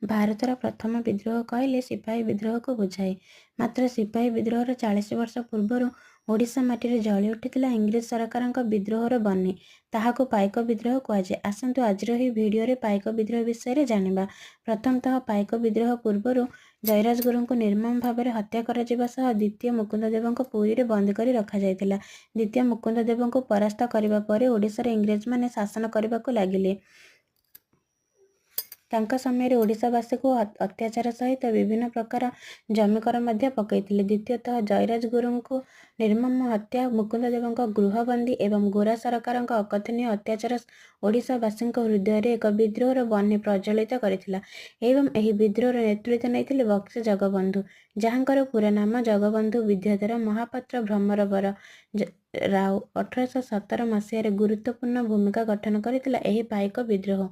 ଭାରତର ପ୍ରଥମ ବିଦ୍ରୋହ କହିଲେ ସିପାହୀ ବିଦ୍ରୋହକୁ ବୁଝାଏ। ମାତ୍ର ସିପାହୀ ବିଦ୍ରୋହର 40 ବର୍ଷ ପୂର୍ବରୁ ଓଡ଼ିଶା ମାଟିରେ ଜଳି ଉଠିଥିଲା ଇଂରେଜ ସରକାରଙ୍କ ବିଦ୍ରୋହର ବହ୍ନି। ତାହାକୁ ପାଇକ ବିଦ୍ରୋହ କୁହାଯାଏ। ଆସନ୍ତୁ ଆଜିର ଏହି ଭିଡ଼ିଓରେ ପାଇକ ବିଦ୍ରୋହ ବିଷୟରେ ଜାଣିବା। ପ୍ରଥମତଃ ପାଇକ ବିଦ୍ରୋହ ପୂର୍ବରୁ ଜୟରାଜଗୁରୁଙ୍କୁ ନିର୍ମମ ଭାବରେ ହତ୍ୟା କରାଯିବା ସହ ଦ୍ୱିତୀୟ ମୁକୁନ୍ଦଦେବଙ୍କୁ ପୁରୀରେ ବନ୍ଦୀ କରି ରଖାଯାଇଥିଲା। ଦ୍ୱିତୀୟ ମୁକୁନ୍ଦଦେବଙ୍କୁ ପରାସ୍ତ କରିବା ପରେ ଓଡ଼ିଶାରେ ଇଂରେଜମାନେ ଶାସନ କରିବାକୁ ଲାଗିଲେ। ତାଙ୍କ ସମୟରେ ଓଡ଼ିଶାବାସୀଙ୍କୁ ଅତ୍ୟାଚାର ସହିତ ବିଭିନ୍ନ ପ୍ରକାର ଜମିକର ମଧ୍ୟ ପକାଇଥିଲେ। ଦ୍ୱିତୀୟତଃ ଜୟରାଜଗୁରୁଙ୍କୁ ନିର୍ମମ ହତ୍ୟା, ମୁକୁନ୍ଦଦେବଙ୍କ ଗୃହବନ୍ଦୀ ଏବଂ ଗୋରା ସରକାରଙ୍କ ଅକଥନୀୟ ଅତ୍ୟାଚାର ଓଡ଼ିଶାବାସୀଙ୍କ ହୃଦୟରେ ଏକ ବିଦ୍ରୋହର ବହ୍ନି ପ୍ରଜ୍ୱଳିତ କରିଥିଲା ଏବଂ ଏହି ବିଦ୍ରୋହର ନେତୃତ୍ୱ ନେଇଥିଲେ ବକ୍ସି ଜଗବନ୍ଧୁ, ଯାହାଙ୍କର ପୁରା ନାମ ଜଗବନ୍ଧୁ ବିଦ୍ୟାଧର ମହାପାତ୍ର ଭ୍ରମରବର ରାଓ। 1817 ମସିହାରେ ଗୁରୁତ୍ୱପୂର୍ଣ୍ଣ ଭୂମିକା ଗଠନ କରିଥିଲା ଏହି ପାଇକ ବିଦ୍ରୋହ।